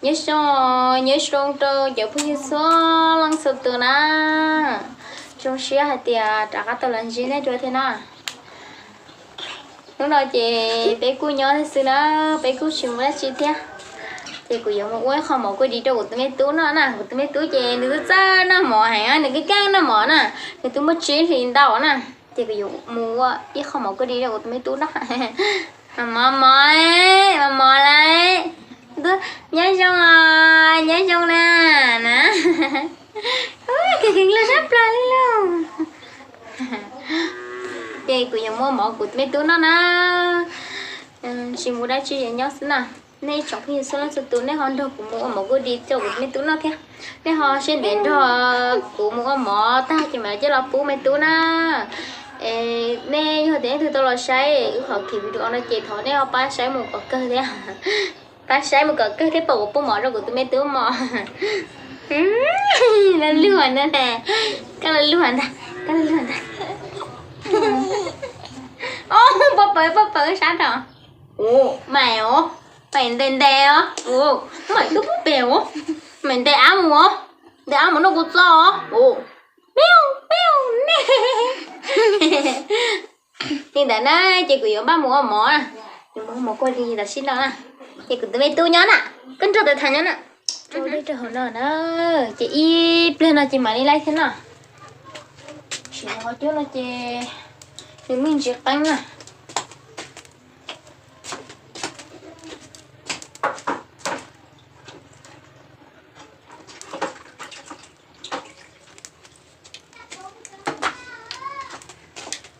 Nyob zoo, nyob zoo rau cov phooj ywg txhua leej txhua tus na. Zoo siab hais tias rov qab tau los ntsib nej dua thiab na. Hnub no ces peb kuj nyob thiab xwb na, peb kuj tsis mus dab tsi thiab. Ces kuv yuav mus ua ib qho mov kuj di rau kuv tus me tub noj na. Kuv tus me tub ces nws txawj txawj noj mov heev, nws keej keej noj mov na. Nws twb muaj tsib hlis ntau na. Ces kuv yuav mus ua ib qho mov kuj di rau kuv tus me tub noj. Mov mov, mov mov lauj. Nyob zoo os, nyob zoo na, na. Kheev kheev los sab plaws li lauj. Ces kuv yuav muab mov kuv tus me tub noj na. Tsis mus dab tsi, nyob xwb na. Nej tsoom phooj ywg txhua leej txhua tus nej ho nrog kuv mus ua mov kuj di rau kuv tus me tub noj thiab. Nej ho siab ntev nrog kuv mus ua mov tag ces mam coj los pub me tub na. Nej yog tias leej twg tau los saib wb qhov video no ces thov nej ho pab saib mus kom kawg thiab. Pab saib mus kom kawg thiab pab kuv pub mov rau kuv tus me tub mov. Luag ntag, koj luag ntag, koj luag ntag. Os, pov pawv, pov pawv sab rau. Ua, mais os, mais ntes ntes os. Ua, mais koj pub pem os. Mais ntes ab mus os. Ntes ab mus noj kuv txo os. Ua, piu piu ne. Li ntawd na, ces kuv yuav npaj mus ua mov na. Yuav mus ua mov kuj di tam sim no na. Ces kuv tus me tub nyob na, koj nrog tus tham nyob na. Rau dej rau hauv no na, ces ib pliag no ces mam li laij thiab no. Sim no qhov cub no ces nws muaj ntsis qeeb na.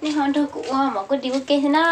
Nej ho nrog kuv ua mov kuj di ua ke thiab na.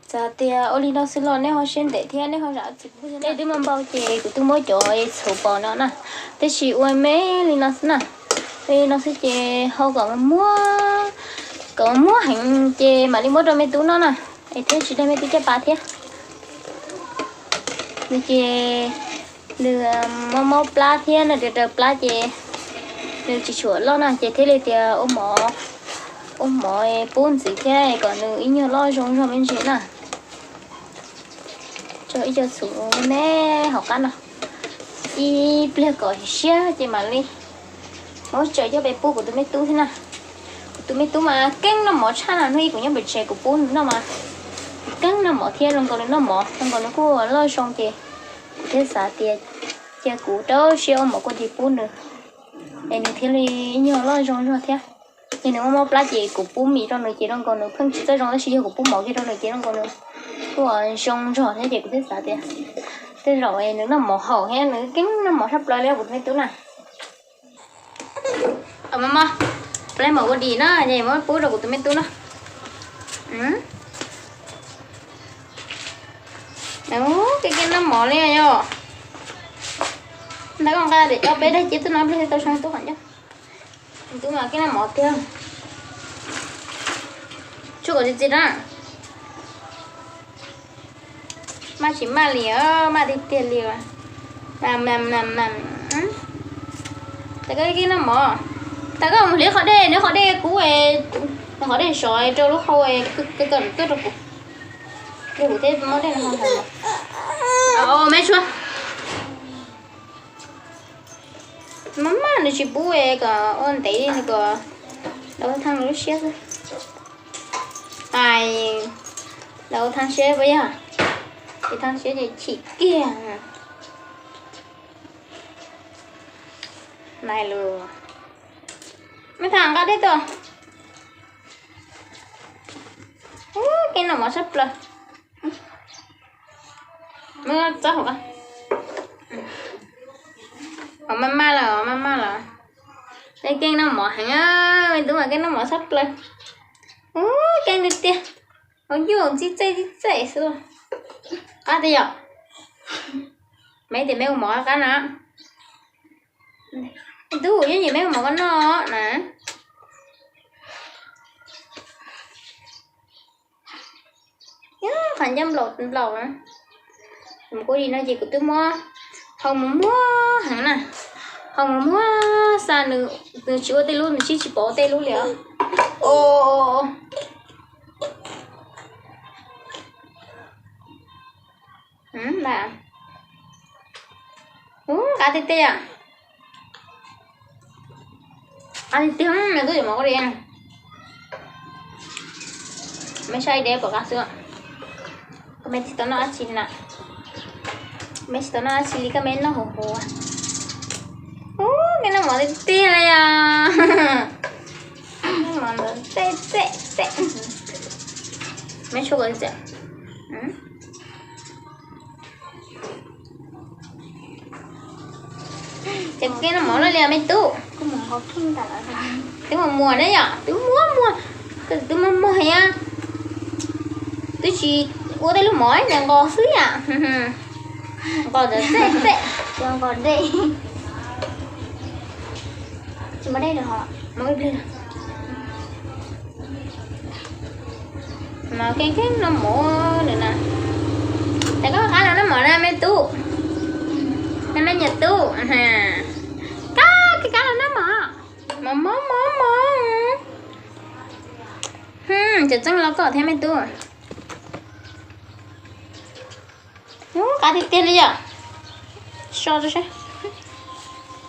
Txawm tias ua li no xwb los nej ho siab ntev thiab nej ho zam txim pub thiab. Dej twb muaj npau ces kuv twb muab cov txhuv pos no na, tab sis ua me li no xwb na. Ua li no xwb ces hau kom muag, kom muag heev ces mam li muab rau me tub noj na, es thiaj tsis dag me tub caj pas thiab. Nws ces nws mob mob plab thiab nws raws raws plab ces nws tsis tshua loj na ces thiaj li tias ua mov, ua mov pub ntxiv thiab kom nws ib nyuag loj zoo zog me ntsis na. Tso ib co txhuv me me hauv qab no, ib pliag kom siab ces mam li muab tso coj pem pub kuv tus me tub thiab na. Kuv tus me tub mas keeb noj mov tshaj na, hnub ib kuv nyob pem tsev kuv pub nws noj mas keeb noj mov thiab zoo nkaus nws noj mov zoo nkaus nws kuj loj zoo ces kuv thiaj xav tias cia kuv rau siab ua mov kuj di pub nws es nws thiaj li nyuag loj zoo zog thiab. Ces nws mob mob plab ces kuv pub mis rau nws ces zoo nkaus nws pheej tsis txawj zoo tab sis yog kuv pub mov kiag rau nws ces zoo nkaus nws kuj zoo zog thiab ces kuv thiaj xav tias tej zaum nws noj mov haum thiab nws keeb noj mov tshaj plaws li kuv tus me tub na. Mov mov, plab mov ua di na ces muab pub rau kuv tus me tub na. Keeb keeb noj mov li yog. Ntawd koj nqa tias coj peb dag cia tub no pliag tau soo tub qhov ncauj. Tub mas keej noj mov tiag. Tshuaj kom txiv txiv na. Maj tsis maj li os, maj tiag tiag li os. Mas mas mas mas, tas koj keej noj mov, tas koj mus hliv qhov dej, nws qhov dej kub, nws qhov dej sov rau lub hau, kawm tuaj rau kuv. Kuv thiaj muab dej no. Me tsuag. Maj maj nws tsis pub kom ua ntev li, nws kom daus thaj lub siab xwb. Ai, daus thaj siab puas yog? Ces thaj siab ces chim kiag. Nai lus, me tham nqa dej tuaj. Keej noj mov tshaj plaws. Muab txob hauv. Maj maj lawm, maj maj lawm. Keej noj mov heev, me tub mas keej noj mov tshaj plaws. Keej tiag tiag. Hauv yuj ntxib txej ntxib txej xwb. Qab tiag yom? Meb tias meb ua mov qab na. Tub, yob yim meb ua mov koj noj na. Qhov ncauj nplaum nplaum na. Mus kuj di no ces kuv twb muab hau mus muag heev na. Hau mus muag xa nws, nws tsis ua tej lub, nws sib tsis pom ua tej lub li os. Os, Qab tiag tiag. Qab tiag tiag, me tub, yuav mov koj li. Me saib deb puas qab xwb. Koj me tsis tau noj dab tsi li na. Me tsis tau noj dab tsi li, koj me noj huv huv. Ub, me noj mov tiag tiag li os. Noj mov ntawd txej txej txej. Me tshuav koj txej. Ces koj noj mov lawm li me tub. Twb muag muag na yom, twb muag muag, twb muag muag thiab. Twb tsis ua tej lub mov ntawd nqos xwb yom. Nqos ntawd txej txej. Nqos dej. Tsis muaj dej lawm. Mas keej keej noj mov lawm na. Ces koj qab los noj mov na me tub. Me me nyuam tub. Koj keej kab los noj mov. Mov mov mov mov. Tseem txeeb los koj thiab me tub. Ub, qab tiag tiag li yom. So rau seb.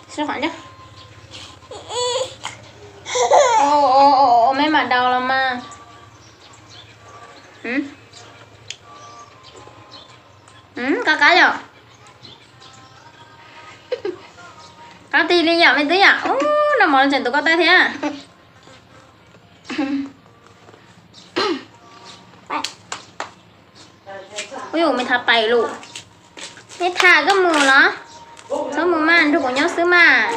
So qhov ncauj. Ua me mam daus los mas. Qab qab yom. Qab tiag li yom me tub yom. Ub, noj mov los tseem tuav koj taw thiab. Ub, yus me tham pais lus. Me tham koj mus los? Txhob mus mas, nrog kuv nyob xwb mas.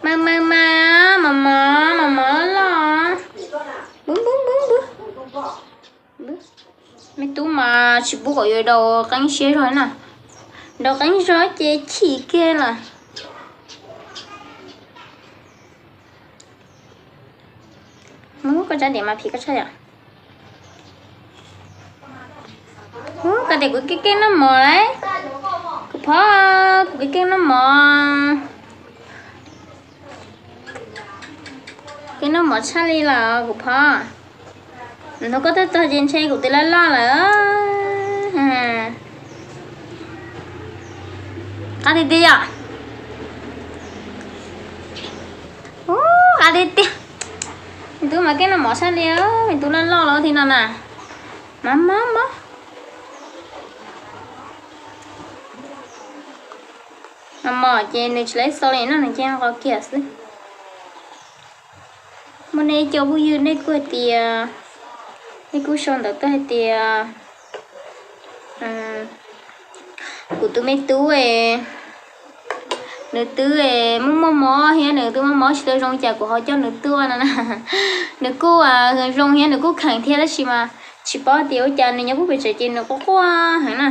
Mas mas mas, mos mos mos mos loj loj. Npub npub npub npub. Me tub mas tsis pub kom yuav daus qeeb siab zog na. Daus qeeb zog ces chim kiag lawm. Ub, koj tsab diav mas phim koj tshaj yom. Ub, koj tias kuv keej keej noj mov lauj. Kuv phob, kuv keej keej noj mov. Keej noj mov tshaj li lawm kuv phob. Hnub koj tuaj txog ces ntshe kuv twb loj loj lawm. Qab tiag tiag yom. Ub, qab tiag tiag. Me tub mas keej noj mov tshaj li, me tub loj loj los thiab no na. Mov mov mov. Mos mos ces nws tsis laib xaus li no, nws cia nqos kiag xwb. Muaj nej cov phooj ywg nej kuj hais tias, nej kuj sau ntawv tuaj hais tias kuv tus me tub, nws twb muaj muaj mob thiab nws twb muaj mob tsis tau zoo cas kuv ho coj nws tuaj no na. Nws kuj zoo thiab nws kuj kheev thiab tab sis mas tsis paub tias ua cas nws nyob pub pem tsev ces nws quaj quaj heev na.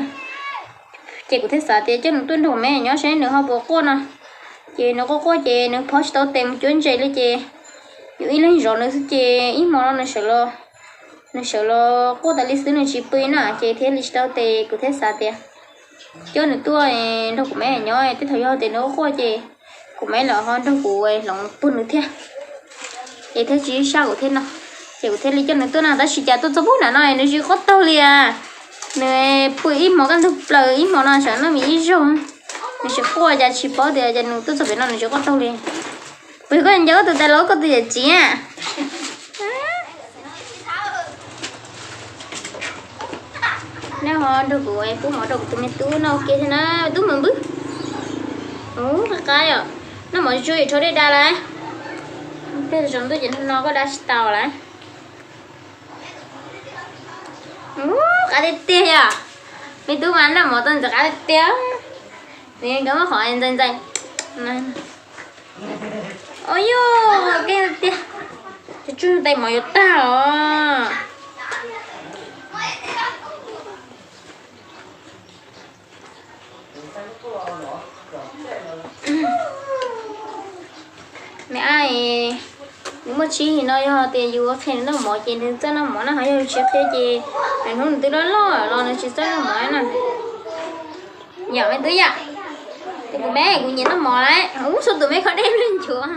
Ces kuv thiaj xav tias coj nws tuaj nrog kuv me nyob seb nws ho puas quaj no. Ces nws quaj quaj ces nws phob tsis tau tes mus cuab ntses li ces yus ib leeg zov nws xwb ces ib hmo no nws sawv los, nws sawv los quaj tas li xwb nws tsis pw na ces thiaj li tsis tau tes. Kuv thiaj xav tias coj nws tuaj nrog kuv me nyob, tej thaum yog tias nws quaj quaj ces kuv me los ho nrog kuv hloov puag nws thiab. Ces thiaj tsis sab kuv thiab no, ces kuv thiaj li coj nws tuaj no tab sis cas tuaj txog pub nram no nws tsis quaj taug li. Nws pw ib hmo kaj ntug plaws ib hmo no tsam noj me ib zaug, nws tsis quaj cas tsis paub tias cas nws tuaj txog pem no nws tsis quaj taug li. Puas yog koj nco koj tus tais laus koj tus yawm txiv a? Nej ho nrog kuv pub mov rau kuv tus me tub noj ua ke thiab na, tub mus npwb. Ub, qab qab yom, noj mov tsuag tsuag rho dej da lawm. Tej zaum ntuj ces no koj da tsis tau lawm. Ub, qab tiag tiag yom. Me tub mas noj mov tau ntxim qab tiag tiag. Nws nkawd muab qhov ntxais ntxais. Ua yog keej tiag, tsuag tais mov yuav tag os. Me ab, nws muaj tsib hlis no yog tias yus qhia nws noj mov ces nws txawj noj mov na, ho yog yus tsis qhia ces nws hnub nws twb loj loj los nws tsis txawj noj mov na. Yom me tub yom, tus kuv me kuv nyiam noj mov lawm, ub, tshuav tus me kho dej me nchuav.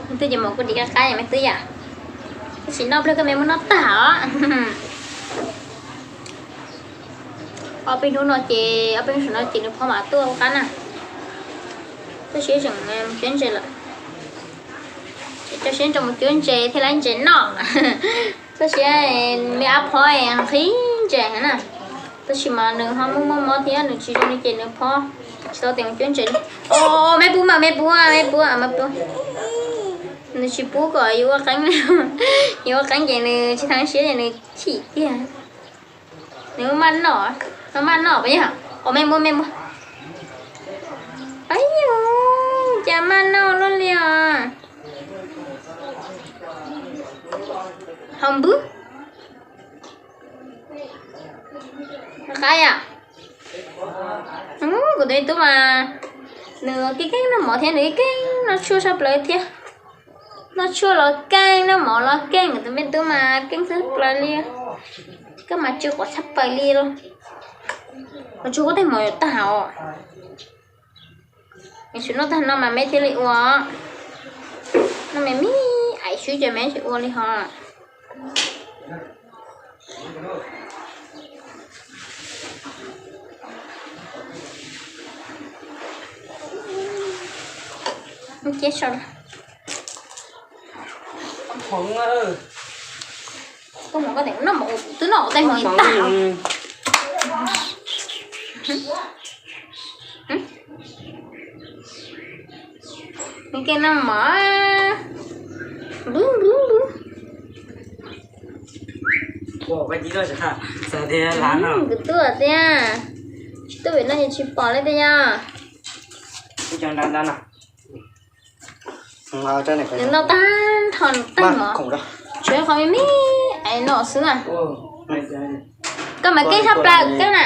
Twb ces mov kuj dim qab qab yom me tub yom. Tab sis noj pliag koj me muab noj tag os. Ob peb hnub no ces, ob peb hnub saum no ces nws phob mam tuaj ua qab na. Txoj sia tseem mus cuab ntses lawm. Ces txoj sia nrog mus cuab ntses thiaj li ntses noj. Txoj sia me ab phob nqhis ntses na. Tab sis mas nws ho muaj muaj mob thiab nws tsis zoo li ces nws phob tsis tau tias mus cuab ntses li. O, me pub mas me pub me pub me pub. Nws tsis pub kom yus ua qeeb, yus ua qeeb ces nws tsis tau siab ces nws chim tiag. Nws maj noj, nws maj noj puas yog? O, me muab me muab. Ab, cas maj noj luaj li os. Hau npwb. Qab yom. Kuv tus me tub mas nws keej keej noj mov thiab nws keej keej noj tshuaj tshaj plaws thiab. Noj tshuaj los keej, noj mov los keej, kuv tus me tub mas keej tshaj plaws li. Koj mas tsw quav tshaj plaws li los. Mas tsw quav tej mov yuav tag os. Nws tsis noj tag no mas me thiaj li ua. Noj me me ais xwb ces me tsis ua li ho. Ces so, koj mus koj tes noj mov, twb noj ua tej hmo tag. Nws keej noj mov. Npwb npwb npwb. Kuv tuaj tiag, tsis tuaj vim no ces tsis pom li tiag yog. Nws noj tag nrho nws tej mov, tsuav qhov me me ais no xwb na. Koj mas keej tshaj plaws keej na.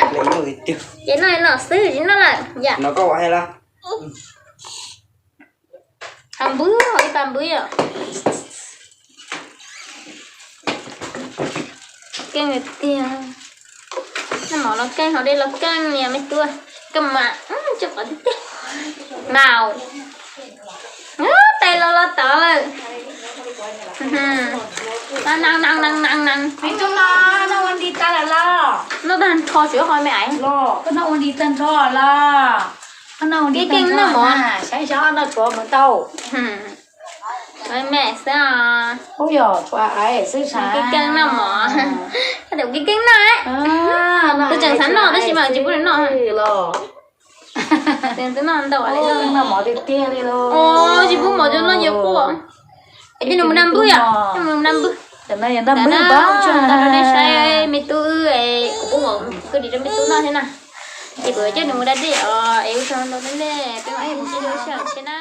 Ces noj no xwb tsis noj lawm yam. Hau npwb, ib pas npwb yom. Keej tiag. Noj mov los keej, haus dej los keej, niam me tub. Koj mas tsis qhov tiag tiag. Maus. Tes los los tod lawm. Noj tag nrho tsuav qhov me ais. Keej noj mov. Me xwb os. Keej keej noj mov. Keej keej noj. Tus tseem xav noj tab sis mas tsis pub nws noj. Twb noj ntau li. Tsis pub mov rau noj ces quaj. Es coj nws mus da npwb yom, coj nws mus da npwb. Ntawm no ua tsaug ntau rau nej saib me tub wb, kuv pub mov kawg dim rau me tub noj thiab na. Ces kuv coj nws mus da dej os, es ua tsaug ntau rau nej, peb mam ib pliag sib ntsib dua xwb na.